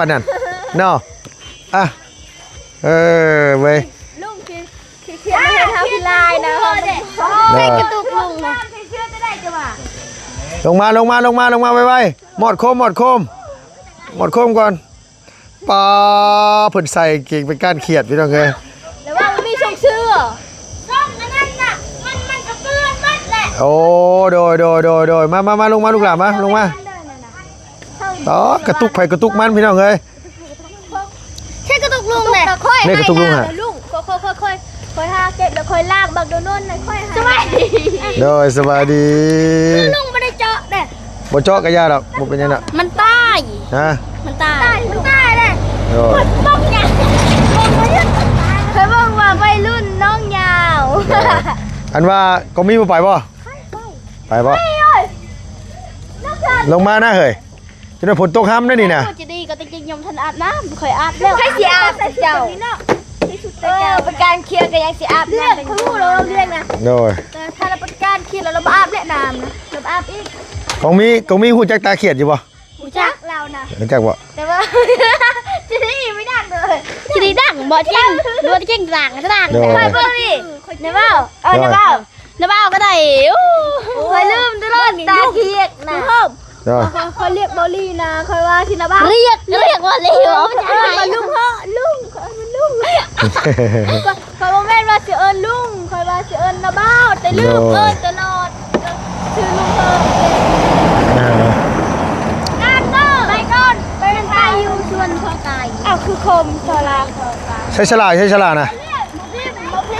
ປານນັ້ນເນາະ. ອ່ະ ເອີ ເວີຍ ລຸງ ຂີ້ ຂີ້ ຂີ້ ເຮັດເຮົາຂີ້ລາຍນະ. ເດີ ໃສ່ກະຕຸກລຸງນະ. ລົງມາ ລົງມາ ລົງມາ ລົງມາໄວໆ. ໝອດໂຄມ ໝອດໂຄມ ໝອດໂຄມກ່ອນ. ປາ ເພິ່ນໃສ່ກາງເກງເປັນກ້ານຂຽດ ພີ່ນ້ອງເອີຍ. ແຕ່ວ່າມັນມີຊ່ອງຊື່ ຊ່ອງອັນນັ້ນນະ ມັນ ມັນກໍເປື້ອນໝົດແຫຼະ. ໂອ້ ໂດຍ ໂດຍ ໂດຍ ໂດຍ. ມາ ມາ ມາ ລົງມາ ລູກຫຼານ ມາ ລົງມາ. ອໍ ກະຕຸກໃຜກະຕຸກມັນ ພີ່ນ້ອງເອີຍ. ໃຊ້ກະຕຸກລຸງແຫຼະ. ນີ້ກະຕຸກລຸງຫະ ລຸງ. ຄ່ອຍໆ ຄ່ອຍໆ ຂ້ອຍຫາເກັບແລ້ວຄ່ອຍລ້າງບັກໂດນົນນະ ຄ່ອຍຫາ. ສະບາຍດີ ໂດຍ ສະບາຍດີ. ລຸງບໍ່ໄດ້ເຈາະເດ້. ບໍ່ເຈາະກະຢ່າດອກ ບໍ່ເປັນຫຍັງດອກ. ມັນຕາຍ ຮະ ມັນຕາຍ ມັນຕາຍເດ້. ໂດຍ ເບິ່ງຫຍັງ ເບິ່ງວ່າໄວລຸ້ນນ້ອງຍາວ. ໂດຍ ອັນວ່າກອງມີບໍ່ໄປບໍ່? ໄປບໍ່? ໄປເອີຍ ລົງມານະເຮີ້ຍ. ຈົນວ່າຝົນຕົກຫ້ຳໄດ໋ນີ້ນະ. ໂອ້ ຈະດີກໍຕະກີ້ຍັງບໍ່ທັນອາບນ້ຳ ຂ້ອຍອາບແລ້ວ. ໃຜຊິອາບໃສ່ເຈົ້າ? ເອີ ປະການຄຽດກໍຍັງຊິອາບນ້ຳ. ຂ້ອຍຮູ້ແລ້ວລຽກນະ. ໂດຍ ແຕ່ຖ້າລະປະການຄຽດແລ້ວລະບໍ່ອາບແຫຼະນ້ຳນະ ລະບໍ່ອາບອີກ. ກອງມີ ກອງມີຮູ້ຈັກຕາຂຽດຢູ່ບໍ່? ຮູ້ຈັກລາວນະ. ຮູ້ຈັກບໍ່? ແຕ່ວ່າຈະດີບໍ່ດັງເລີຍ. ຈະດີດັງບໍ່? ເກັ່ງ ຫຼືວ່າເກັ່ງດາງ ດາງ. ໂດຍ ຂ້ອຍບໍ່ມີ ນະເວົ້າ. ເອີ ນະເວົ້າ. ນະບ່າວກໍໄດ້. ໂອ້ ຂ້ອຍລືມຕະຫຼອດ ຕາຂຽດນະ. ໂດຍ ຂ້ອຍ ຂ້ອຍລຽກເບົາຫຼີນະ ຂ້ອຍວ່າຊິນະບ່າວ. ລຽກ ລຽກເບົາຫຼີ ເອີ້ນວ່າລຸງເຮີ້ ລຸງ ເອີ້ນວ່າລຸງ. ຂ້ອຍ ຂ້ອຍບໍ່ແມ່ນວ່າຊິເອີ້ນລຸງ ຂ້ອຍວ່າຊິເອີ້ນນະບ່າວ ແຕ່ລືມ. ໂດຍ ເອີ້ນຕະຫຼອດ ຊື່ລຸງເຮີ້. ອ່າ ໄປກ່ອນ ໄປຢູ່ສວນພໍ່ຕາຍ. ອ້າວ ຄືຄົມ ໂທລະ ໃຊ້ສະຫຼາ ໃຊ້ສະຫຼານະ. ບໍ່ພິມ ບໍ່ພິ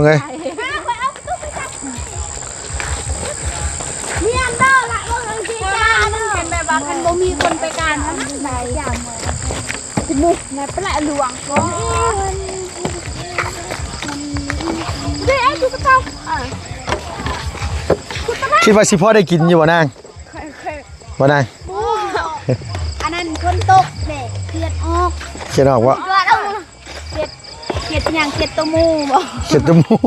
ອງເອີຍ. ເນາະ ມັນເປັນແບບວ່າຄັນບໍ່ມີຄົນໄປການນະ ມັນໄດ້ຢ່າງ ເປັນໝູ່ໃນປະຫຼາຍຫຼວງ ເດ້ ເອົາ ເອົາ ເອົາ ຄິດວ່າຊິພໍໄດ້ກິນຢູ່ບໍ່ນາງ? ບໍ່ນາງ ອັນນັ້ນຝົນຕົກເດ້ ເຂື່ອນອອກ ເຂື່ອນອອກບໍ່? ເຂື່ອນຫຍັງ? ເຂື່ອນໂຕໝູ່ບໍ່? ເຂື່ອນໂຕໝູ່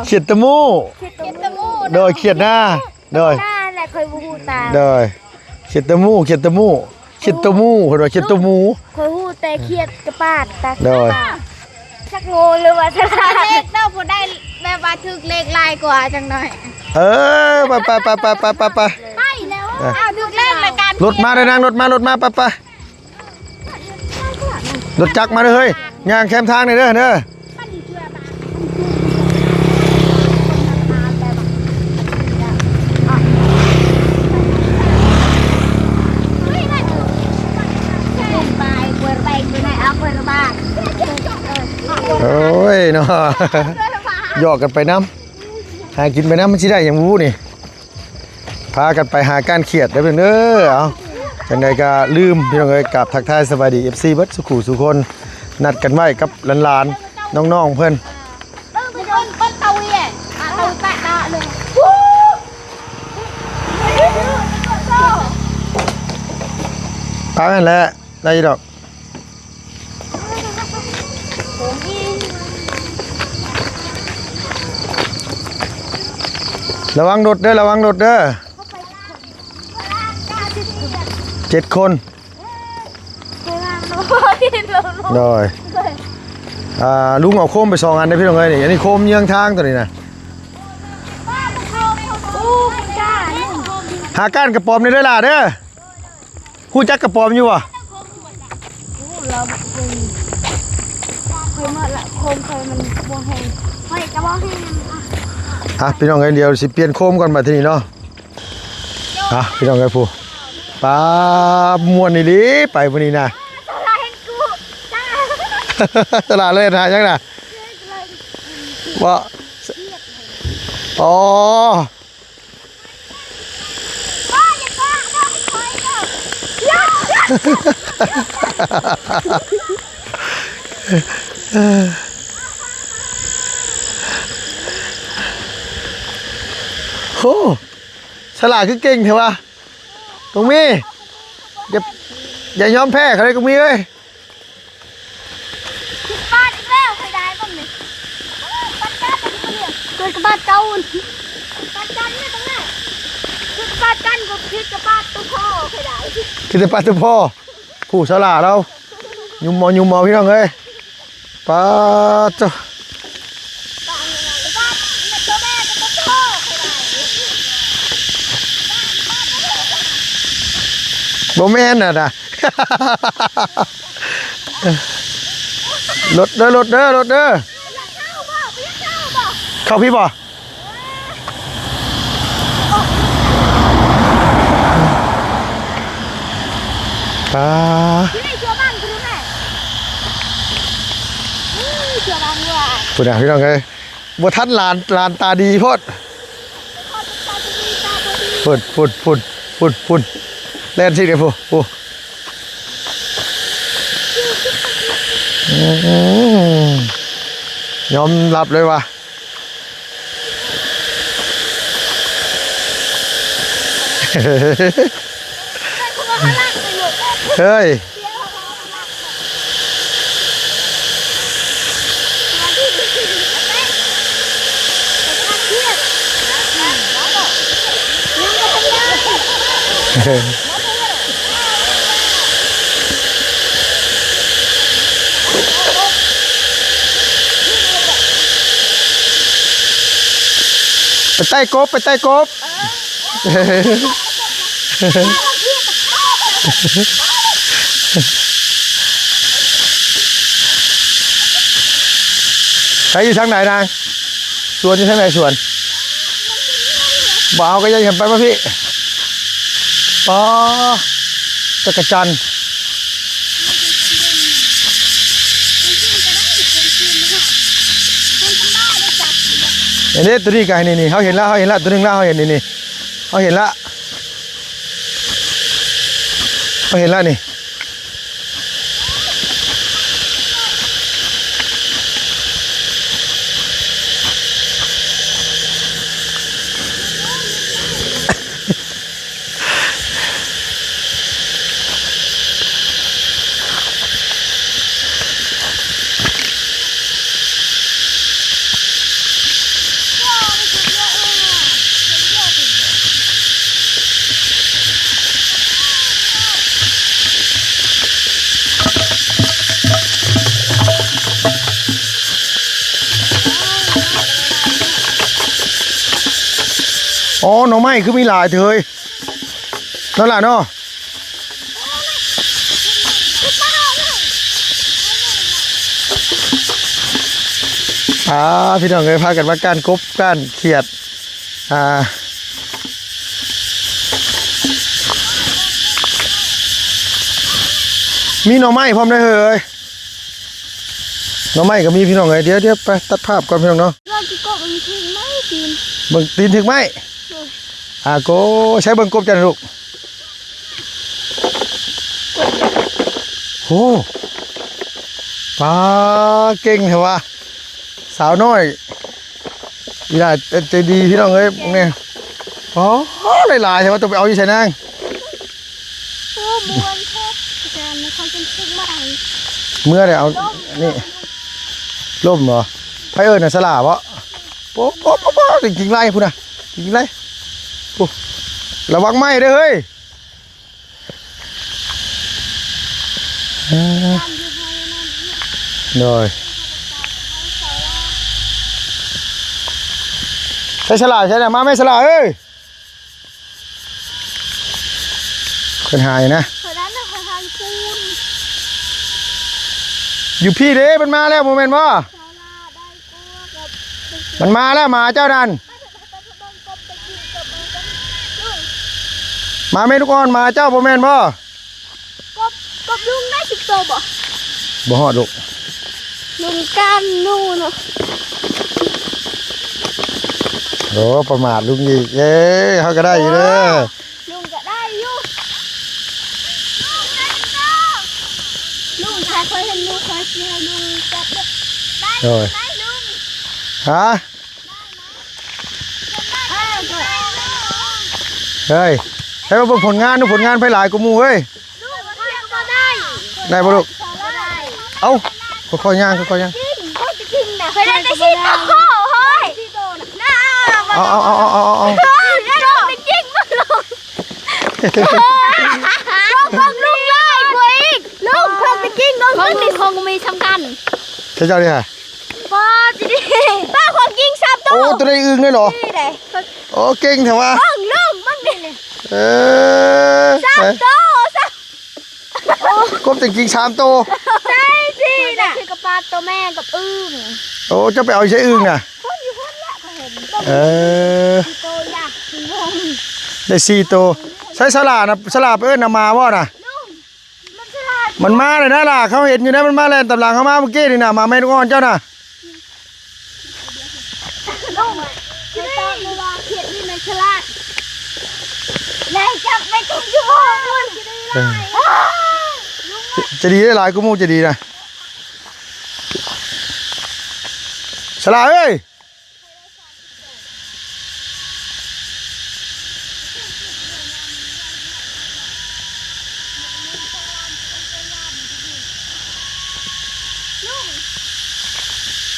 ເຂື່ອນໂຕໝູ່ ເຂື່ອນໂຕໝູ່ ໂດຍ ເຂື່ອນນາ ໂດຍ ນາແຫຼະ ຂ້ອຍບໍ່ຮູ້ຕາ ໂດຍ ເຂື່ອນໂຕໝູ່ ເຂື່ອນໂຕໝູ່ ເຂື່ອນໂຕໝູ່ ເພິ່ນວ່າເຂື່ອນໂຕໝູ່ ຂ້ອຍຮູ້ແຕ່ເຂື່ອນກະປາດ ໂດຍ ຈັກໂງຫຼືວ່າສະຫຼາດ ເລກເນາະ ຜູ້ໃດແບບວ່າຖືກເລກຫຼາຍກວ່າຈັກໜ້ອຍ ເອີ ໄປໆໆໆໆ ໄປແລ້ວ ເອົາ ຖືກເລກແລ້ວກັນ ລົດມາເດີນາງ ລົດມາ ລົດມາ ໄປໆ ລົດຈັກມາເດີເຮີ້ຍ ຍ່າງແຄມທາງນີ້ເດີ ເດີ ໂອ້ຍເນາະ ຫຍອກກັນໄປນຳ ຫາກິນໄປນຳ ມັນຊິໄດ້ຫຍັງບໍ່ນີ້. ພາກັນໄປຫາກ້ານຂຽດເດີພີ່ນ້ອງເດີ ເອົາ ຈັ່ງໃດກໍລືມພີ່ນ້ອງເອີຍ ກາບທັກທາຍສະບາຍດີ ເອັຟຊີ ເບິດສູ່ຄູ່ສູ່ຄົນ ນັດກັນໄວ້ກັບຫຼານໆ ນ້ອງໆ ເພິ່ນ ເອີ ເພິ່ນ ເພິ່ນເຕົາເວຍ ອາ ເຕົາແຕະຕາເລີຍ ເອົາ ນັ້ນແຫຼະ ໄດ້ຢູ່ດອກ. ລະວັງລົດເດີ ລະວັງລົດເດີ ເຈັດຄົນ ໂດຍ ອ່າ ລຸງເອົາໂຄມໄປສອງອັນເດີພີ່ນ້ອງເອີຍ ນີ້ ອັນນີ້ໂຄມເຍືອງທາງໂຕນີ້ນະ ຫາກ້ານກະປອມນີ້ເດີຫຼ້າເດີ. ຮູ້ຈັກກະປອມຢູ່ບໍ່? ໂອ້ ລາວບໍ່ເຄີຍ ເຄີຍໝົດລະ ໂຄມຂ້ອຍມັນບໍ່ແຮງ ຂ້ອຍກະບໍ່ແຮງ ອ່ະ ພີ່ນ້ອງເອີຍ ດຽວຊິປ່ຽນໂຄມກ່ອນບາດທີນີ້ເນາະ ອ່ະ ພີ່ນ້ອງເອີຍ ຜູ້ ປາ ມ່ວນອີ່ຫຼີ ໄປມື້ນີ້ນະ ຕະຫຼາດເຮັດຫາຫຍັງນະ? ບໍ່ ອໍ ໂອ້ ສະຫຼາດຄືເກັ່ງແທ້ວະ ຕົງມີ ຢ່າ ຢ່າຍອມແພ້ເຂົາເລີຍຕົງມີເອີຍ. ຜິດບາດອີກແລ້ວ ຂ້ອຍໄດ້ບັດນີ້ ບາດກັນ ເກີດກັບບາດເກົ່າ ບາດກັນນີ້ຕົງນັ້ນ ຜິດບາດກັນ ກໍຜິດກັບບາດຕົວພໍ່ ຂ້ອຍໄດ້ ຜິດກັບບາດຕົວພໍ່ ຜູ້ສາລາລາວ ຫຍຸມເອົາ ຫຍຸມເອົາ ພີ່ນ້ອງເອີຍ ປາດໂທ້ ບໍ່ແມ່ນນະນະ. ລົດເດີ ລົດເດີ ລົດເດີ ເຂົ້າພີ້ບໍ່? ປາ ພຸ້ນນະ ພີ່ນ້ອງເອີຍ ບໍ່ທັນຫຼານ ຫຼານຕາດີໂພດ ພຸ້ນ ພຸ້ນ ພຸ້ນ ພຸ້ນ ພຸ້ນ ແລ່ນຊິໄດ້ພຸ້ນ ໂອ້ ອືມ ຍອມຮັບເລີຍວ່າ ເຮີ້ຍ ໄປໄຕ່ກົບ ໄປໄຕ່ກົບ. ໃສຢູ່ທາງໃດນາງ? ສວນຢູ່ທາງໃດສວນ? ບໍ່ເອົາກໍຢ່າເຫັນ ໄປມາພີ້. ປາ ຈັກກະຈັນ. ອັນນີ້ ໂຕນີ້ກໍໃຫ້ ນີ້ໆ ເຮົາເຫັນລະ ເຮົາເຫັນລະ ໂຕໜຶ່ງລະ ເຮົາເຫັນ ນີ້ໆ ເຮົາເຫັນລະ ເຮົາເຫັນລະນີ້. ອໍ ໜໍ່ໄມ້ຄືມີຫຼາຍເທີຍ ນັ້ນລະເນາະ. ອ່າ ພີ່ນ້ອງເອີຍ ພາກັນມາກ້ານກົບກ້ານຂຽດ ອ່າ ມີໜໍ່ໄມ້ພ້ອມເດີເຮີ້ຍ. ໜໍ່ໄມ້ກໍມີພີ່ນ້ອງເອີຍ. ດຽວໆ ໄປຕັດພາບກ່ອນພີ່ນ້ອງເນາະ. ເບິ່ງຕີນຖືກໄມ້ ເບິ່ງຕີນຖືກໄມ້. ໂດຍ. ອາໂກ ໃຊ້ເບິ່ງກົບຈັນລູກ. ໂອ້ ປາ ເກັ່ງແທ້ວ່າ ສາວນ້ອຍ. ອີຫຼ້າໃຈດີພີ່ນ້ອງເອີຍ ເບິ່ງແດ່. ໂອ້ ຫຼາຍໆ ແທ້ວ່າ ຕ້ອງໄປເອົາຢູ່ໃສນາງ? ໂອ້ ມ່ວນແທ້ ແຕ່ນະຄອນເປັນເຊງມາ. ເມື່ອໃດເອົາ ນີ້ ລົມບໍ? ໃຜເອີ້ນນະ ສະຫຼາບໍ? ໂປະ ໂປະ ໂປະ ໂປະ ກິງໄລ່ພຸ້ນນະ ກິງໄລ່. ໂອ້ ລະວັງໄມ້ເດີເຮີ້ຍ. ເອີ ໂດຍ ໃສ່ສະຫຼາ ໃສ່ນະ ມາແມ່ສະຫຼາເອີຍ. ເພິ່ນຫາຍນະ ເພິ່ນນັ້ນນະ ເພິ່ນຫາຍພຸ້ນ. ຢູ່ພີ້ເດ້ ມັນມາແລ້ວ ບໍ່ແມ່ນບໍ່? ມັນມາແລ້ວ ໝາເຈົ້ານັ້ນ. ມາແມ່ລູກອ່ອນ ໝາເຈົ້າບໍ່ແມ່ນບໍ່? ກົບ ກົບລຸງໄດ້ສິບໂຕບໍ່? ບໍ່ຮອດລູກ ລຸງການໜູເນາະ. ໂອ້ ປະໝາດລຸງອີກ. ເອ້ ເຮົາກໍໄດ້ຢູ່ເດີ. ລຸງກໍໄດ້ຢູ່. ລຸງ ຖ້າຂ້ອຍເຫັນລູກ ຂ້ອຍຊິໃຫ້ລຸງຈັບເດີ. ໂດຍ ໄດ້ໄໝລຸງ? ຮະ? ເອີ ເຮີ້ຍ ໃຫ້ມາເບິ່ງຜົນງານດູ ຜົນງານໃຜຫຼາຍກວ່າໝູ່ເຮີ້ຍ. ລູກ ຂ້ອຍກໍໄດ້ ໄດ້ບໍ່ລູກ? ບໍ່ໄດ້. ເອົ້າ ຄ່ອຍໆຍ່າງ ຄ່ອຍໆຍ່າງ. ກິນ ຂ້ອຍຈະກິນນະ ຂ້ອຍໄດ້ແຕ່ສີ່ໂຕ. ໂອ້ຍ ສີ່ໂຕນະ ເອົາໆໆໆໆ ເອົາ ເອົາ ເອົາ ເອົາ ເອົາ ເອົາ ເອົາ ເອົາ ເອົາ ເບິ່ງລຸງຫຼາຍກວ່າອີກ. ລຸງ ເພິ່ນໄປກິນນຳ ຂອງ ຂອງມີສຳຄັນ ເຂົາເຈົ້ານີ້ຫະ. ບໍ່ ຈີດີ ປ້າ ຂອງຈິງສາມໂຕ. ໂອ້ ໂຕໄດ້ອຶ່ງເລີຍເນາະ. ນີ້ເດ້ ໂອ້ ເກັ່ງແທ້ວະ. ເບິ່ງລຸງ ເບິ່ງນີ້ ເອີ ສາມໂຕ ສາມ ໂອ້ ກົບຈິງໆສາມໂຕ. ໃຊ່ ສີ່ນະ ຄືກັບປາໂຕແມ່ກັບອຶ່ງ. ໂອ້ ເຈົ້າໄປເອົາໃສອຶ່ງນະ? ພຸ້ນຢູ່ພຸ້ນແຫຼະ ຂ້ອຍເຫັນ. ເອີ ສີ່ໂຕ ຢາກງງ ໄດ້ສີ່ໂຕ. ໃສສາລານະ? ສາລາໄປເອີ້ນນຳໝາບໍ່ນະ? ລຸງ ມັນມາແລ້ວນະຫຼ້າ ເຂົາເຫັນຢູ່ນະ ມັນມາແລ່ນຕາມຫຼັງເຮົາມາເມື່ອກີ້ນີ້ນະ ໝາແມ່ລູກອ່ອນເຈົ້ານະ. ລຸງ ເຈົ້າຕອບມາວ່າເຂດນີ້ມັນສະຫຼາດ ໄລ່ຈັບໄປທຸກຢູ່ພຸ້ນ. ເອີ ຈະດີຫຼາຍກວ່າໝູ່ ຈະດີນະ ສະຫຼາດເອີຍ. ລຸງ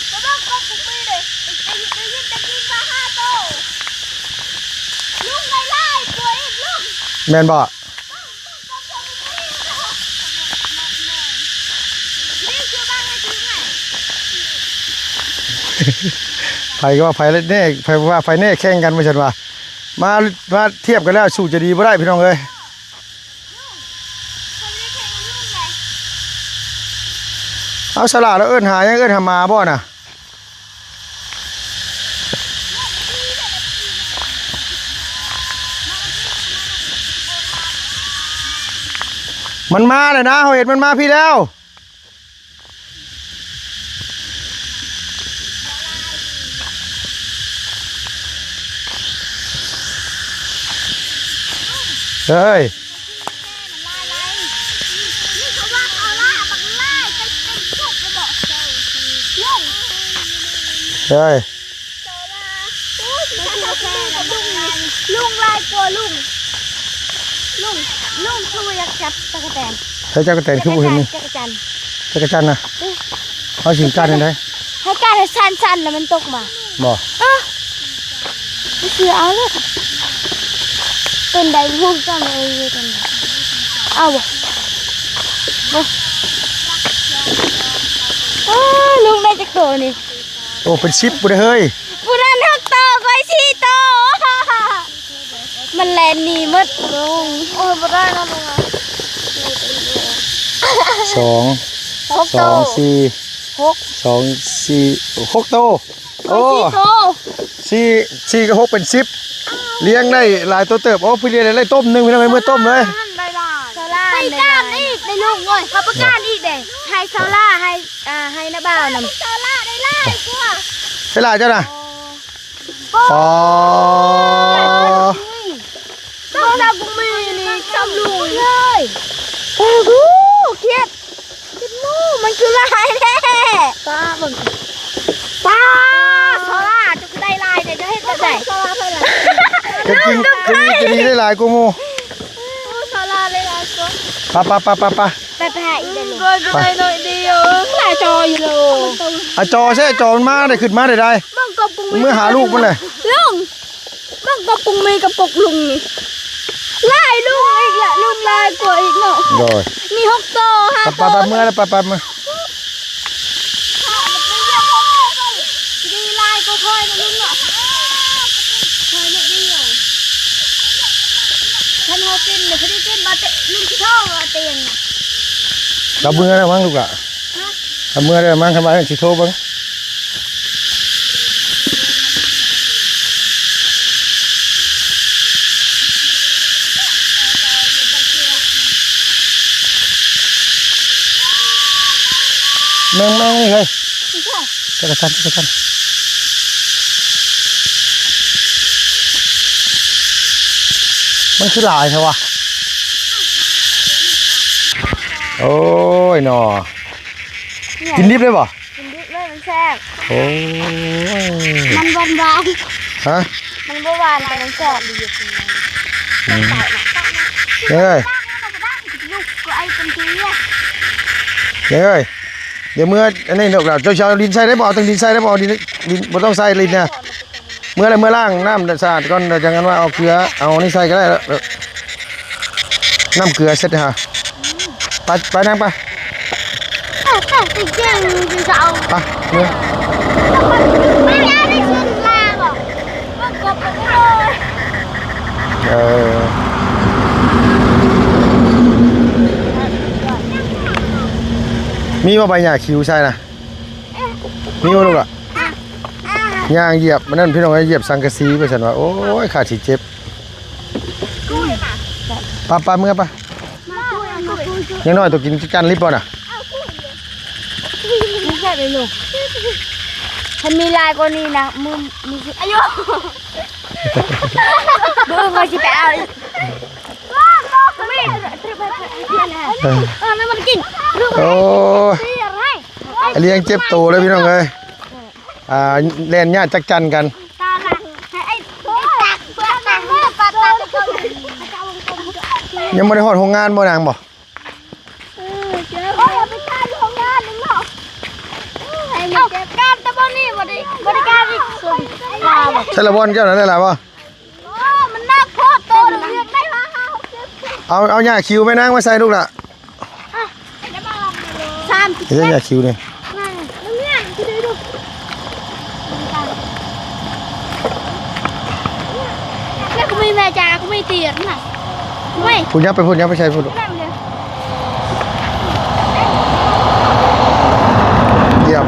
ໄປເບິ່ງກົບກຸກມີເດ້ ໄດ້ຍິນ ໄດ້ຍິນແຕ່ຍິງມາຫ້າໂຕ. ລຸງ ໄດ້ຫຼາຍກວ່າອີກລຸງ. ແມ່ນບໍ່? ໃຜກໍວ່າໃຜແນ່ ໃຜວ່າໃຜແນ່ແຂ່ງກັນ ວ່າຊັ້ນວ່າ. ມາ ມາທຽບກັນແລ້ວ ສູ້ຈະດີບໍ່ໄດ້ພີ່ນ້ອງເອີຍ. ເອົາ ສາລາລາວເອີ້ນຫາຫຍັງ? ເອີ້ນຫາໝາບໍ່ນະ? ມັນມາແລ້ວນະ ເຮົາເຫັນມັນມາພີ້ແລ້ວ. ເຮີ້ຍ ເຮີ້ຍ ລຸງຫຼາຍກວ່າລຸງ. ລຸງ ລຸງຄືວ່າຢາກຈັບຕະກະແຕນ. ໃຊ້ຕະກະແຕນຄືບໍ່ເຫັນນີ້? ຈັກກະຈັນ ຈັກກະຈັນນະ. ເອີ ເຮົາຊິກັດຈັ່ງໃດ? ໃຫ້ກັດໃຫ້ສັ້ນໆ ແລ້ວມັນຕົກມາ. ບໍ່ ເອີ ບໍ່ເຊື່ອເອົາເລີຍ. ເປັນໃດບໍ່ຮູ້ຄືກັນເລີຍ. ເອົາບໍ່? ບໍ່ ເອີ ລຸງໄດ້ຈັກໂຕນີ້? ໂອ້ ເປັນສິບພຸ້ນເດີເຮີ້ຍ. ຜູ້ນັ້ນຫົກໂຕ ຂ້ອຍສີ່ໂຕ. ມັນແລ່ນໜີໝົດລຸງ. ໂອ້ຍ ບໍ່ໄດ້ນະລຸງເອີຍ. ສອງ ຫົກໂຕ ສອງ ສີ່ ຫົກ ສອງ ສີ່ ຫົກໂຕ. ໂອ້ ສີ່ໂຕ ສີ່ ສີ່ກັບຫົກເປັນສິບ. ລ້ຽງໄດ້ຫຼາຍໂຕເຕີບ. ໂອ້ ຜູ້ລ້ຽງໄດ້ຕົ້ມໜຶ່ງ ພີ່ນ້ອງເອີຍ ມື້ຕົ້ມເລີຍ. ໄດ້ຫຼາຍ ໄດ້ກ້ານອີກ ໄດ້ລຸງເອີຍ. ເຮົາປະການອີກເດ້ ໃຫ້ຊາວລາ ໃຫ້ ອ່າ ໃຫ້ນ້າບ່າວນຳ. ຊາວລາໄດ້ຫຼາຍກວ່າ ໄດ້ຫຼາຍເຈົ້ານະ. ອໍ ໂອ້ ໂຕລະກຸງມີນີ້ຈຳລຸງເລີຍ. ໂອ້ໂຫ ຂຽດ ຂຽດໝູ ມັນຄືຫຼາຍແທ້. ປ້າເບິ່ງ ປ້າ ໂຊລາ ເຈົ້າຄືໄດ້ຫຼາຍແທ້ ເຈົ້າເຮັດແບບໃດ? ໂຊລາເພິ່ນລະ ເຮັດກິນ ກິນ ກິນໄດ້ຫຼາຍກວ່າໝູ່. ໂອ້ ໂຊລາໄດ້ຫຼາຍກວ່າ. ໄປ ໄປ ໄປ ໄປ ໄປ. ໄປ ໄປຫາອີກເດີລູກ. ອືມ ຂ້ອຍກໍໄດ້ໜ້ອຍດຽວ ຫຼາຍຈໍຢູ່ໂລ. ອາ ຈໍແຊະ ຈໍມັນມາໄດ້ ຂຶ້ນມາໄດ້ໃດ. ເບິ່ງກົບກຸງມີ ເມືອຫາລູກມັນແຫຼະ. ລຸງ ເບິ່ງກົບກຸງມີກັບກົບລຸງນີ້ ຫຼາຍລຸງອີກລະ ລຸງຫຼາຍກວ່າອີກເນາະ. ໂດຍ ມີຫົກໂຕ ຫ້າໂຕ. ໄປ ໄປ ເມືອແລ້ວ ໄປ ໄປ ເມືອ. ດີຫຼາຍກວ່າຂ້ອຍນະລຸງເນາະ. ຂ້ອຍໜ້ອຍດຽວ ຄັນເຮົາກິນນະ ພໍດີກິນບໍ່ເຕະ ລຸງຊິໂທວ່າເຕຍນະ. ກັບເມືອແລ້ວມັ້ງລູກຫຼ້າ. ຮະ? ກັບເມືອແລ້ວມັ້ງ ຄັນວ່າຊິໂທເບິ່ງ. ແມງ ແມງນີ້ເຮີ້ຍ ຈັກກະຈັນ ຈັກກະຈັນ. ມັນຄືຫຼາຍແທ້ວະ? ໂອ້ຍເນາະ ກິນດິບໄດ້ບໍ່? ກິນດິບເລີຍ ມັນແຊບ. ໂອ້ຍ ມັນຫວານໆ. ຮະ? ມັນບໍ່ຫວານ ແຕ່ມັນແຊບ. ອືມ ເອີຍ ເອີຍ ດຽວເມື່ອອັນນີ້ລູກຫຼານ ເຈົ້າຊິເອົາດິນໃສ່ໄດ້ບໍ່? ເອົາແຕ່ດິນໃສ່ໄດ້ບໍ່? ເອົາດິນ ດິນບໍ່ຕ້ອງໃສ່ດິນນະ. ເມື່ອລະ ເມື່ອລ້າງນ້ຳສະອາດກ່ອນ ແລ້ວຈັ່ງອັນວ່າເອົາເກືອ ເອົານີ້ໃສ່ກໍໄດ້ລະ ນ້ຳເກືອເຊັດໃຫ້. ໄປ ໄປນາງໄປ ໄປເມືອ ເອີ ມີບໍ່ໃບຫຍ້າຄິວໃສ່ນະ? ມີບໍ່ລູກຫຼານ? ຍ່າງຢຽບມັນນັ້ນ ພີ່ນ້ອງເອີຍ ຢຽບສັງກະສີໄປຊັ້ນວ່າ ໂອ້ຍ ຂາຊິເຈັບ. ປະ ປະ ເມືອປະ. ຍັງນ້ອຍໂຕກິນຈັນລິບບໍ່ນະ? ມັນແຊບເລີຍລູກ. ຄັນມີຫຼາຍກວ່ານີ້ນະ ມື້ ມື້ ອາຍຸ ມື້ອື່ນຂ້ອຍຊິໄປເອົາອີກ. ເອີ ເອີ ມັນບໍ່ໄດ້ກິນ. ໂອ້ຍ ອາລີຍັງເຈັບໂຕເລີຍ ພີ່ນ້ອງເອີຍ. ອ່າ ແລ່ນຍາດຈັກຈັນກັນ. ຍັງບໍ່ໄດ້ຮອດໂຮງງານບໍ່ນາງບໍ່? ເອີ ເຈົ້າ ໂອ້ຍ ເອົາໄປຂາຍຢູ່ໂຮງງານນີ້ເນາະ. ເອົາ ການແຕ່ບໍ່ນີ້ ບໍ່ໄດ້ ບໍ່ໄດ້ການອີກ. ໃສ່ລະບ່ອນເຈົ້ານັ້ນໄດ້ຫຼາຍບໍ່? ໂອ້ ມັນໜັກໂພດ ໂຕໜຶ່ງວຽກໄດ້ຫ້າຫົກສິບ. ເອົາ ເອົາຫຍ້າຄິວແມ່ນາງມາໃສ່ລູກຫຼະ. ສາມສິບ ເຮັດຫຍັງຫຍ້າຄິວນີ້? ແລ້ວກໍມີແມ່ຈາ ກໍມີຕຽນນະ. ໂອ້ຍ ພຸ້ນ ຍັບໄປພຸ້ນ ຍັບໄປໃສ່ພຸ້ນລູກ. ຢ້ຽມ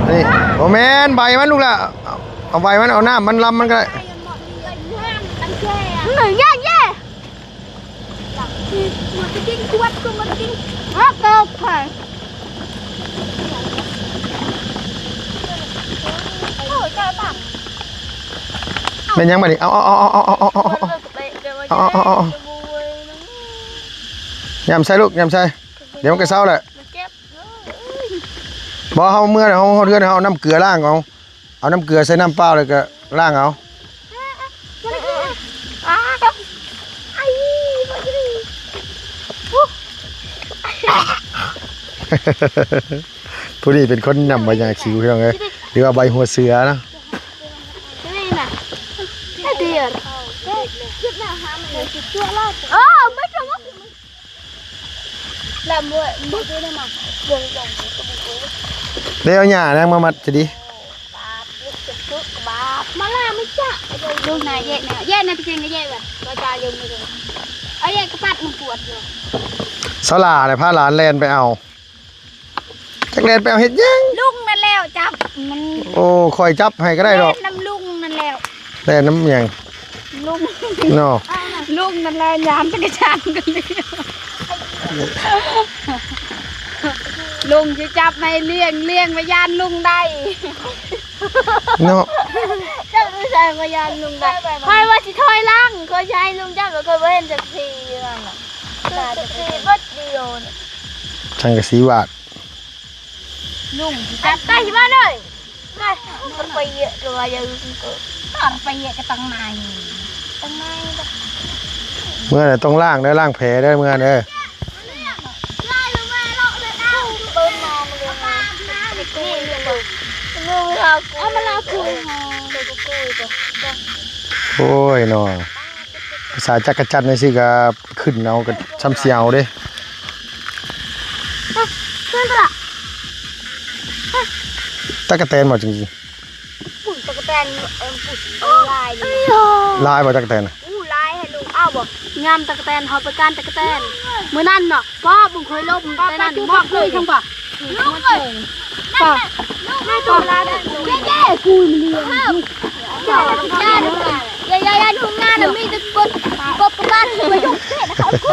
ນີ້ ບໍ່ແມ່ນໃບມັນລູກຫຼະ. ເອົາໃບມັນ ເອົານ້ຳມັນ ລຳມັນກໍໄດ້. ເອີ ເຢ້ ເຢ້ ແມ່ນຫຍັງບາດນີ້? ເອົາ ເອົາ ເອົາ ເອົາ ເອົາ ເອົາ ຫຍ້ຳໃສ່ລູກ ຫຍ້ຳໃສ່ ດຽວມັນກໍເຊົາແຫຼະ. ບໍ່ ເຮົາເມືອ ເຮົາຮອດເຮືອນ ເຮົາເອົານ້ຳເກືອລ້າງເອົາ. ເອົານ້ຳເກືອໃສ່ນ້ຳເປົ່າ ແລ້ວກໍລ້າງເອົາ. ຜູ້ນີ້ເປັນຄົນນຳໃບຫຍ້າຄິວ ພີ່ນ້ອງເອີຍ ຫຼືວ່າໃບຫົວເສືອເນາະ. ແລ້ວເອົາຫຍ້ານາງມາມັດຈະດີ. ສາວຫຼ້ານະ ພາຫຼານແລ່ນໄປເອົາ. ຈັກແລ່ນໄປເອົາເຮັດຫຍັງ? ລຸງນັ້ນແລ້ວຈັບມັນ. ໂອ້ ຂ້ອຍຈັບໃຫ້ກໍໄດ້ດອກ. ແລ່ນນຳລຸງນັ້ນແລ້ວ. ແລ່ນນຳຫຍັງ? ລຸງເນາະ ລຸງນັ້ນແຫຼະ ຍານຈັກກະຈານກໍລ້ຽງ. ລຸງຊິຈັບໃຫ້ລ້ຽງ ລ້ຽງໄປຢ້ານລຸງໄດ້ເນາະ. ຈັບຢູ່ໃສກໍຢ້ານລຸງໄດ້. ຂ້ອຍວ່າຊິຖອຍຫຼັງ ຂ້ອຍຊິໃຫ້ລຸງຈັບ ແລ້ວຂ້ອຍບໍ່ເຫັນຈັກທີຢູ່ນັ້ນນະ. ຈັກທີເບິດດຽວນະ ສັງກະສີຫວາດ. ລຸງຈັບໄປທີ່ບ້ານເລີຍ. ໄປເຢະກໍວ່າຢ່າ ໄປເຢະກໍຕັ້ງໃນ ຕັ້ງໃນ. ເມືອນະຕ້ອງລ້າງເດີ ລ້າງແຜເດີ ເມືອນະເດີ. ໂອ້ຍເນາະ. ພາສາຈັກກະຈັນຈັ່ງຊີ້ກໍຂຶ້ນເອົາ ກໍຊ່ຳຊິເອົາເດ້. ຕັກກະແຕນບໍ່ຈັ່ງຊີ້? ປຸ້ນ ຕັກກະແຕນ ເອີ ປຸ້ນ ເອີ ຫຼາຍເດ້. ຫຼາຍບໍ່ຕັກກະແຕນນະ? ອູ້ ຫຼາຍ ໃຫ້ລຸງເອົາບໍ່? ຍາມຕັກກະແຕນ ເຮົາໄປການຕັກກະແຕນ ມື້ນັ້ນເນາະ. ປ້າ ເບິ່ງຂ້ອຍລົມແຕ່ນັ້ນ ໝົດເລີຍ. ລຸງເອີຍ ລຸງເອີຍ ເຢ້ໆ ກູມັນເລີຍ. ຢ່າ ຢ່າ ຢ່າ ໂຮງງານນະ ມີແຕ່ກົບ ກົບກັບບ້ານ ໄປຍົກເຂດເຂົາ. ໂ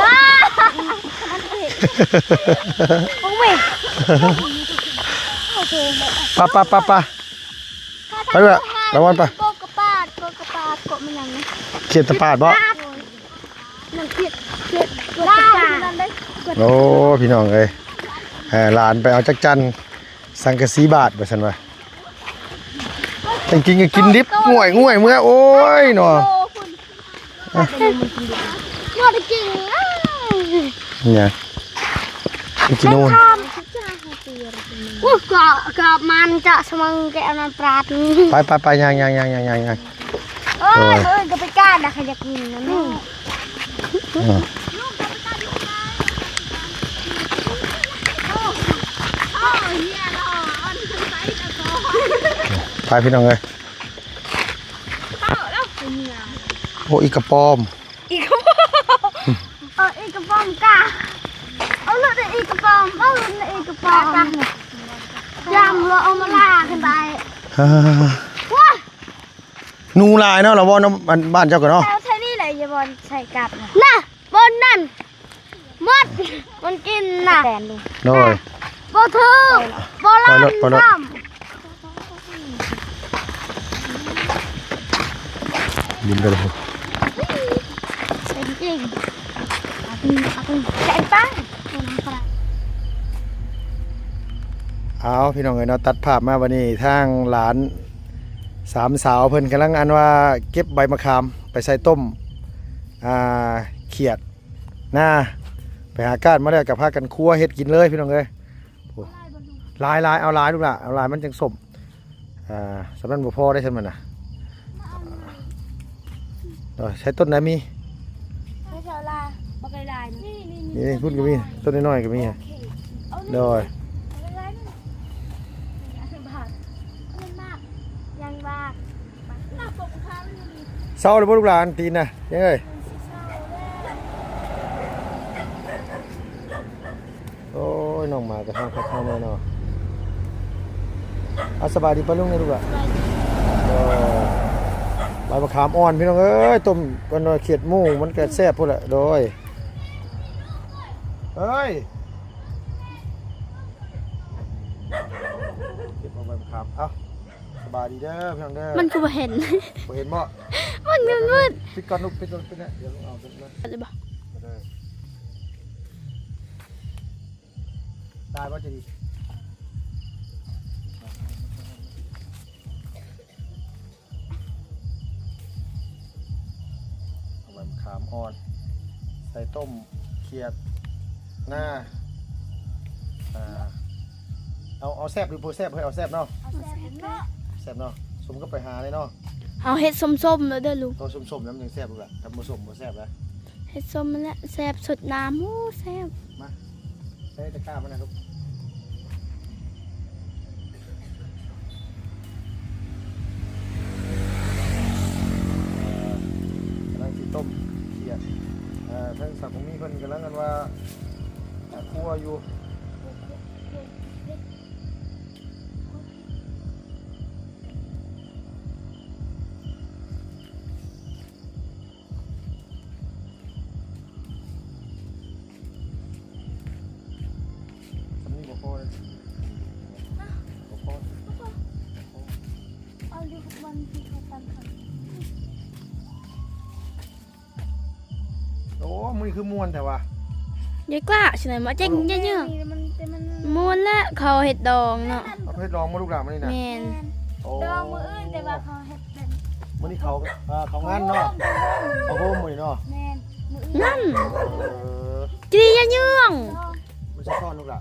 ອ້ຍ ປະ ປະ ປະ ປະ ໄປເວີ້ຍ ລະວັນໄປ. ກົບກະປາດ ກົບກະປາດ ກົບມັນຫຍັງນະ? ເຂດຕະປາດບໍ່? ໂດຍ. ໂອ້ ພີ່ນ້ອງເອີຍ ເອີ ຫຼານໄປເອົາຈັກຈັ່ນ ສັງກະສີບາດ ວ່າຊັ້ນວ່າ ຈັ່ງກິນກໍກິນດິບ ງ່ວຍໆ ເມືອ ໂອ້ຍເນາະ. ເນາະ ໄດ້ກິນ ເອີຍ ຫຍັງ ໄປກິນໂນ່ນ ໂອ້ຍ ກໍ ກໍມັນຈະສະມັງແກະອັນນັ້ນປາດ ໄປໆໆ ຍ່າງໆໆໆ ໂອ້ຍ ໂອ້ຍ ເອີຍ ກໍໄປການນະ ໃຜຢາກກິນນະ ອືມ ໄປ ພີ່ນ້ອງເອີຍ. ໂອ້ ອີກກະປອມ ອີກກະປອມ ເອີ ອີກກະປອມກະ ເອົາໂລດ ອີກກະປອມ ເອົາໂລດ ອີກກະປອມ ຢ່າງລະ ເອົາມາລາຂຶ້ນໄປ ອ່າ ວ້າ ໜູຫຼາຍເນາະ ລະບໍ່ນຳ ອັນ ບ້ານເຈົ້າກໍເນາະ ແຖວນີ້ແຫຼະ ຢ່າບ່ອນໃສ່ກັບນະ ບ່ອນນັ້ນ ໝົດ ມັນກິນນະ ໂດຍ ບໍ່ຖືກ ບໍ່ລານຊ້ຳ ບິນໄປເລີຍ ເສັນຈິງ ເອົາ ພີ່ນ້ອງເອີຍເນາະ ຕັດພາບມາບັດນີ້ ທາງຫຼານສາມສາວເພິ່ນກຳລັງ ອັນວ່າ ເກັບໃບມະຂາມໄປໃສ່ຕົ້ມ ອ່າ ຂຽດ ນາ ໄປຫາກ້ານມາແລ້ວກໍພາກັນຄົວເຮັດກິນເລີຍ ພີ່ນ້ອງເອີຍ ໂອ້ ຫຼາຍໆ ເອົາຫຼາຍລູກຫຼ້າ ເອົາຫຼາຍມັນຈັ່ງສົ້ມ ອ່າ ສ່ຳນັ້ນບໍ່ພໍໄດ້ ສ່ຳນັ້ນນະ ໂດຍ ໃຊ້ຕົ້ນໃດມີ ໃຊ້ເຈົ້າລາ ບໍ່ໄກຫຼາຍ ນີ້ໆໆ ນີ້ພຸ້ນກໍມີ ຕົ້ນນ້ອຍໆກໍມີ ໂອເຄ ໂດຍ ເຊົາແລ້ວບໍ່ລູກຫຼານຕີນນະ ຍັງເອີຍ ໂອ້ຍ ນ້ອງໝາກໍຮ້ອງຄັກຮ້ອງແນ່ເນາະ ເອົາ ສະບາຍດີປ້າລຸງແນ່ລູກຫຼ້າ ໂດຍ ໃບມະຂາມອ່ອນ ພີ່ນ້ອງເອີຍ ຕົ້ມກັນໜ້ອຍ ຂຽດໝູມັນກໍແຊບພຸ້ນແຫຼະ ໂດຍ ເອີຍ ເກັບເອົາໃບມະຂາມ ເອົາ ສະບາຍດີເດີພີ່ນ້ອງເດີ ມັນຄືບໍ່ເຫັນ ບໍ່ເຫັນບໍ່ ມັນມືດໆ ປິດກ່ອນລູກ ປິດກ່ອນ ປິດແລ້ວ ດຽວເອົາ ປິດເລີຍ ໄດ້ບໍ່ ໄດ້ບໍ່ ຈະດີ ເອົາໃບມະຂາມອ່ອນ ໃສ່ຕົ້ມຂຽດນາ ອ່າ ເອົາ ເອົາແຊບຫຼືບໍ່ແຊບ ເຮີ້ຍ ເອົາແຊບເນາະ ເອົາແຊບເນາະ ແຊບເນາະ ສົມກັບໄປຫາເລີຍເນາະ ເຮົາເຮັດສົ້ມໆ ແລ້ວເດີລຸງ ໂຕສົ້ມໆ ນຳຈັ່ງແຊບ ລູກຫຼ້າ ຄັນບໍ່ສົ້ມບໍ່ແຊບນະ ເຮັດສົ້ມຫັ້ນແຫຼະແຊບ ສົດນ້ຳ ໂອ້ ແຊບ ມາ ໃສ່ຕະກ້າມານະລູກ ກຳລັງຊິຕົ້ມຂຽດ ເອີ ທາງສາວຂອງມີເພິ່ນກຳລັງ ອັນວ່າ ຄົວຢູ່. ສ່ຳນີ້ບໍ່ພໍເດ້ ບໍ່ພໍ ບໍ່ພໍ ເອົາຢູ່ວັນທີ່ເຂົາຕຳເຂົ້າ ໂອ້ ມື້ນີ້ຄືມ່ວນແທ້ວະ ຍາຍກ້າຊິໄດ້ມາເຈັງ ໂອ້ ຍາຍເຍືອງ ນີ້ມັນ ແຕ່ມັນ ມ່ວນແຫຼະ ເຂົາເຮັດດອງເນາະ ເອົາເຮັດດອງບໍ່ລູກຫຼ້າມື້ນີ້ນະ ແມ່ນ ແມ່ນ ໂອ້ ດອງມື້ອື່ນ ແຕ່ວ່າເຂົາ ມື້ນີ້ເຂົາ ເອີ ເຂົາງານເນາະ ເຂົາໂຮມມື້ນີ້ເນາະ ແມ່ນ ມື້ອື່ນ ນັ້ນ ເອີ ຈີ່ຢ່າເຍືອງ ມັນສະທ້ອນລູກຫຼ້າ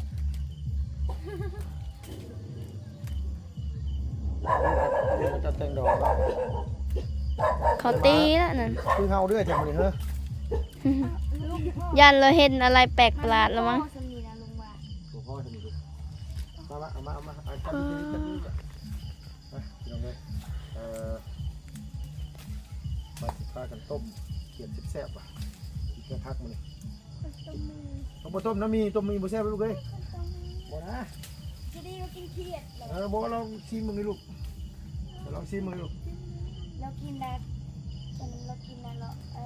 ເຂົາຕີແລ້ວນັ້ນ ຄືເຮົາເລື່ອຍແທ້ມື້ນີ້ເຮີ້ຍ ຢ້ານລາວເຫັນອະໄລແປກປະຫຼາດລະມັງ ບໍ່ພໍສ່ຳນີ້ນະ ມາ ມາ ເອົາມາ ເອົາມາ ຈັບຢູ່ ຈັບຢູ່ ອ່ະ ພີ່ນ້ອງເອີຍ ເອີ ມາຊິພາກັນຕົ້ມຂຽດແຊບໆ ວ່າ ກິນແກງຜັກມື້ນີ້ ເອົາບໍ່ຕົ້ມນະ ມີ ຕົ້ມມີບໍ່ແຊບເລີຍລູກເອີຍ ບໍ່ນະ ຈະດີວ່າກິນຂຽດ ເອີ ບໍ່ ລອງຊີມເບິ່ງດູລູກ ລອງຊີມເບິ່ງດູ ລາວກິນແລ້ວ ລາວກິນແລ້ວ ເອີ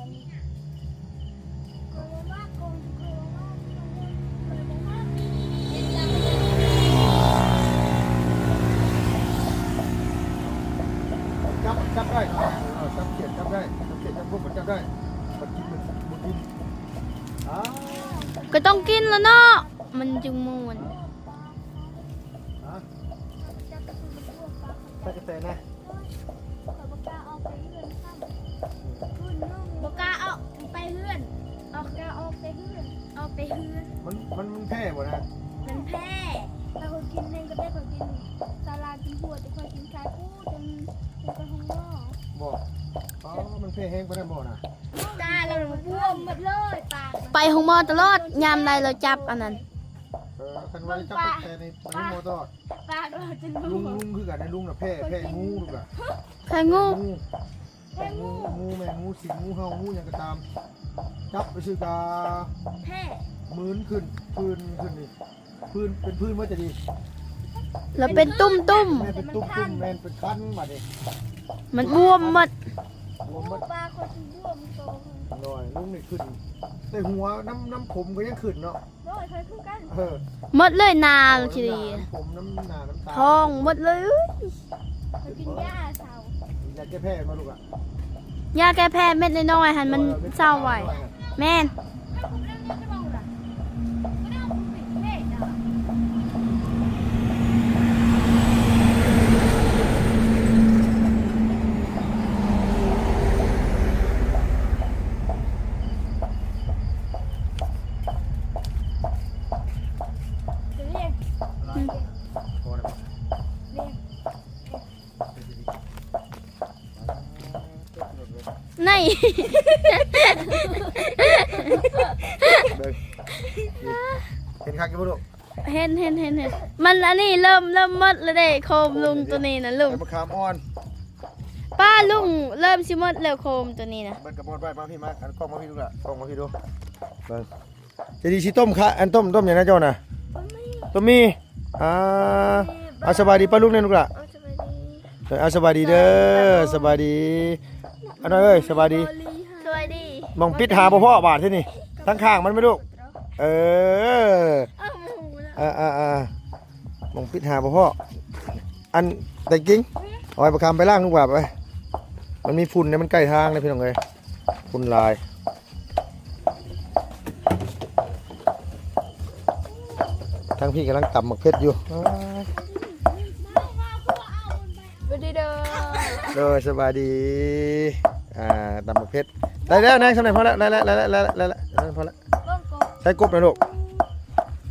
ຈັບ ຈັບໄດ້ ເອີ ຈັບຂຽດຈັບໄດ້ ຈັບຂຽດຈັບພວກມັນຈັບໄດ້ ມັນກິນ ມັນບໍ່ກິນ ອ້າວ ກໍຕ້ອງກິນລະເນາະ ມັນຈຶ່ງມ່ວນ. ຮະ? ໄປກະແຕນະ? ບໍ່ກ້າອອກໄປເຮືອນ ອອກ ບໍ່ກ້າອອກແຕ່ເຮືອນ ອອກແຕ່ເຮືອນ. ມັນ ມັນ ມັນແພ້ບໍ່ນະ? ມັນແພ້. ຖ້າຂ້ອຍກິນແມ່ນກໍໄດ້ ຂ້ອຍກິນສາລາກິນຫົວ ແຕ່ຂ້ອຍກິນຂາຍປູ ຈົນ ຈົນໄປໂຮງໝໍ. ບໍ່? ອໍ ມັນແພ້ແຮງປານນັ້ນບໍ່ນະ? ຕາລະບວມໝົດເລີຍ ປາກ. ໄປໂຮງໝໍຕະຫຼອດ ຍາມໃດລາວຈັບອັນນັ້ນ. ເອີ ຄັນວ່າຈັບແຕ່ໃນ ໄປໂຮງໝໍຕະຫຼອດ. ປາກລາວຈົນບວມ. ລຸງ ລຸງຄືກັນນະ ລຸງນະແພ້ ແພ້ງູລູກຫຼານ. ແພ້ງູ ແພ້ງູ ແມ່ນງູສິງ ງູເຫົ່າ ງູຫຍັງກໍຕາມ ຈັບໄປຊື່ກະແພ້ ມື່ນຂຶ້ນ ພື້ນຂຶ້ນນີ້ ພື້ນ ເປັນພື້ນໝົດຈະດີ ແລ້ວເປັນຕຸ່ມໆ. ແມ່ນເປັນຕຸ່ມໆ ແມ່ນເປັນຄັນບາດນີ້ ມັນບວມໝົດ ບວມໝົດ. ປາກຂ້ອຍຈົນບວມໂຕ. ນ້ອຍ ລຸງນີ້ຂຶ້ນ ແຕ່ຫົວນ້ຳ ນ້ຳຜົມກໍຍັງຂຶ້ນເນາະ. ໂດຍ ຂ້ອຍຄືກັນ. ເອີ ໝົດເລີຍ ໜ້າ ໂອ້ຍ ຂີ້ດີ ນ້ຳໜ້າ ນ້ຳຜົມ ນ້ຳໜ້າ ນ້ຳຕາ ທ້ອງໝົດເລີຍ. ເອີ ກິນຢາເຊົາ ຢາແກ້ແພ້ມາລູກລະ. ຢາແກ້ແພ້ເມັດນ້ອຍໆຫັ້ນ ມັນເຊົາໄວ. ໂດຍ ເມັດນ້ອຍໆ. ແມ່ນ. ໄນ ເບິ່ງ ເຫັນຄັກຢູ່ບໍ່ລູກ? ເຫັນ ເຫັນ ເຫັນ ເຫັນ ມັນອັນນີ້ເລີ່ມ ເລີ່ມໝົດແລ້ວເດ້ ໂຄມລຸງໂຕນີ້ນະລຸງ. ໃບມະຂາມອ່ອນ ປ້າລຸງ ເລີ່ມຊິໝົດແລ້ວໂຄມໂຕນີ້ນະ. ເບິດກະໝົດໄວ້ ມາພີ້ ມາ ອັນກ້ອງມາພີ້ລູກຫຼານ ກ້ອງມາພີ້ດູ ເບິ່ງ. ຈະດີຊິຕົ້ມຄະ ອັນຕົ້ມ ຕົ້ມຫຍັງນະເຈົ້ານະ? ຕົ້ມໝີ່ ຕົ້ມໝີ່. ອ່າ ເອົາ ສະບາຍດີປ້າລຸງແດ່ລູກຫຼານ. ເອົາ ສະບາຍດີ ເອີ ເອົາ ສະບາຍດີເດີ ສະບາຍດີ. ອັນນ້ອຍເອີຍ ສະບາຍດີ ສະບາຍດີ. ໝ່ອງປິດຫາບໍ່ພໍ້ບາດທີນີ້ ທາງຂ້າງມັນແມ່ລູກ. ເອີ ເອີ ເອີ ໝ່ອງປິດຫາບໍ່ພໍ້. ອັນແຕ່ກິງ ເອົາໃບບັກຂາມໄປລ້າງດີກວ່າໄປ ມັນມີຝຸ່ນເດ້ ມັນໃກ້ທາງເດ້ພີ່ນ້ອງເອີຍ ຝຸ່ນຫຼາຍ. ທາງພີ້ກຳລັງຕຳໝາກເຜັດຢູ່. ສະບາຍດີເດີ ໂດຍ ສະບາຍດີ. ອ່າ ຕຳໝາກເຜັດ ໄດ້ແລ້ວນາງ ສ່ຳນັ້ນພໍແລ້ວ ໄດ້ແລ້ວ ໄດ້ແລ້ວ ໄດ້ແລ້ວ ສ່ຳນັ້ນພໍແລ້ວ. ໃສ່ກົບນະລູກ.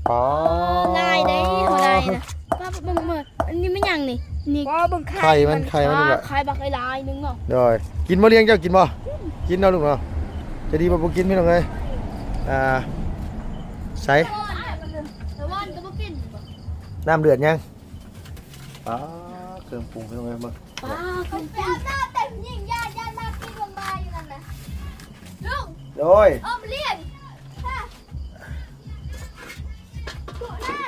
ປາ ເອີ ຫຼາຍເດ້ ເຮົາຫຼາຍນະ. ປ້າເບິ່ງເບິ່ງ ອັນນີ້ແມ່ນຫຍັງນີ້? ນີ້ ປ້າເບິ່ງໄຂ່ ໄຂ່ມັນ ໄຂ່ມັນ ອ່າ ລູກຫຼານ ໄຂ່ບັກຫຼາຍໆໜຶ່ງເນາະ. ໂດຍ ກິນບໍ່ລ້ຽງເຈົ້າ ກິນບໍ່? ກິນເນາະລູກເນາະ. ຈະດີບໍ່ ບໍ່ກິນພີ່ນ້ອງເອີຍ. ອ່າ ໃສ່ ຕາວອນກໍບໍ່ກິນ. ນ້ຳເດືອດຍັງ? ປາ ເຄື່ອງປຸງພີ່ນ້ອງເອີຍ ເບິ່ງ. ປາ ເຄື່ອງປຸງ ເຕັມຍິ່ງ ຢ້ານ ຢ້ານລາວກິນລົງມາຢູ່ນັ້ນນະ. ລຸງ ໂດຍ ເອົາມາລ້ຽງ ຮະ ດຸໄດ້.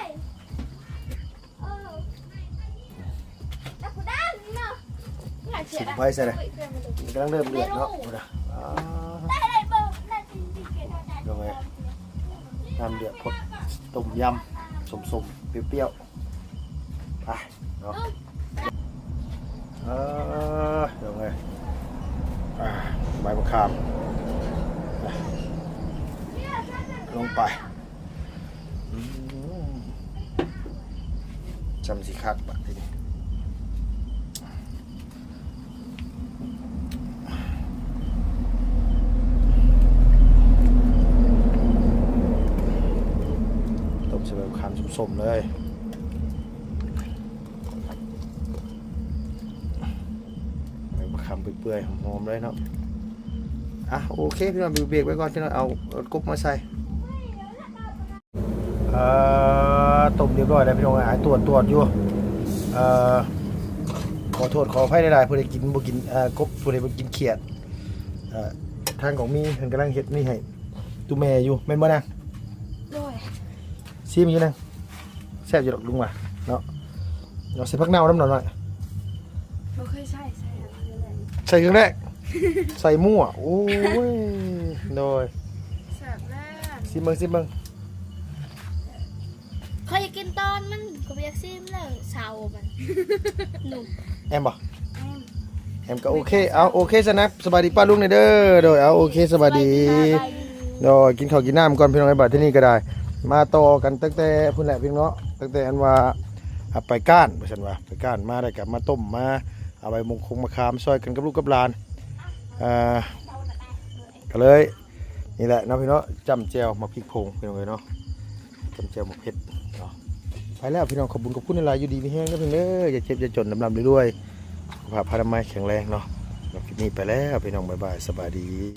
ເອີ ຈັກຜູ້ດັງເນາະ. ສຸມໄຟໃສ່ເລີຍ ກຳລັງເລີ່ມເດືອດເນາະ. ພຸ້ນນະ ອ່າ ນ້ອງເອີຍ ນ້ຳເດືອດ ພົດຕົ້ມຢຳ ສົ້ມໆ ປ່ຽວໆ ໄປເນາະ. ເອີ ນ້ອງເອີຍ ອ່າ ໃບບັກຂາມ ອ່າ ລົງໄປ. ອືມ ຊ່ຳຊິຄັກບາດທີນີ້ ຕົ້ມໃສ່ໃບບັກຂາມສົ້ມໆເລີຍ. ໃບບັກຂາມເປື່ອຍໆ ຫອມໆເລີຍເນາະ. ອ່ະ ໂອເຄພີ່ນ້ອງ ເບກໄວ້ກ່ອນ ພີ່ນ້ອງ ເອົາ ເອົາກົບມາໃສ່. ອ່າ ຕົ້ມຮຽບຮ້ອຍແລ້ວພີ່ນ້ອງເອີຍ ຕວດໆຢູ່. ເອີ ຂໍໂທດຂໍອະໄພຫຼາຍໆ ຜູ້ໃດກິນບໍ່ກິນ ເອີ ກົບ ຜູ້ໃດບໍ່ກິນຂຽດ. ເອີ ທາງຂອງມີເພິ່ນກຳລັງເຮັດນີ້ໃຫ້ຕູ້ແມ່ຢູ່ ແມ່ນບໍ່ນາງ? ໂດຍ ຊີມຢູ່ນາງ. ແຊບຢູ່ດອກລຸງວ່າເນາະ. ເອົາໃສ່ຜັກເນົ່ານຳໜ້ອຍ. ບໍ່ເຄີຍໃສ່ ໃສ່ຄັ້ງແລກ ໃສ່ຄັ້ງແລກ. ໃສ່ມົ້ວ ໂອ້ຍ ໂດຍ ແຊບແລ້ວ. ຊີມເບິ່ງ ຊີມເບິ່ງ. ຂ້ອຍຢາກກິນຕອນມັນ ຂ້ອຍບໍ່ຢາກຊີມແລ້ວ ເຊົາມັນ ໜຸ່ມ. ແອມບໍ່? ແອມ ແອມກໍໂອເຄ. ເອົາ ໂອເຄຊະນະ ສະບາຍດີປ້າລຸງແດ່ເດີ. ໂດຍ ເອົາ ໂອເຄ ສະບາຍດີ ສະບາຍດີ. ໂດຍ ກິນເຂົ້າກິນນ້ຳກ່ອນພີ່ນ້ອງເອີຍ ບາດທີນີ້ກໍໄດ້ ມາຕໍ່ກັນຕັ້ງແຕ່ພຸ້ນແຫຼະພີ່ນ້ອງເນາະ ຕັ້ງແຕ່ອັນວ່າ ອ່າ ໄປກ້ານ ວ່າຊັ້ນວ່າ ໄປກ້ານມາ ແລ້ວກໍມາຕົ້ມ ມາເອົາໃບມົງຄົງມະຂາມຊ່ອຍກັນກັບລູກກັບຫຼານ ອ່າ ກໍເລີຍ ນີ້ແຫຼະເນາະພີ່ນ້ອງເນາະ ຈ້ຳແຈ່ວໝາກພິກຜົງພີ່ນ້ອງເອີຍເນາະ ຈ້ຳແຈ່ວໝາກເຜັດເນາະ ໄປແລ້ວພີ່ນ້ອງ ຂອບບຸນຂອບຄຸນຫຼາຍໆ ຢູ່ດີມີແຮງເດີພີ່ນ້ອງເດີ ຢ່າເຈັບຢ່າຈົນ ລ່ຳໆລວຍໆ ສຸຂະພາບອະນາໄມແຂງແຮງເນາະ ແລ້ວຄລິບນີ້ໄປແລ້ວພີ່ນ້ອງ ບາຍບາຍ ສະບາຍດີ.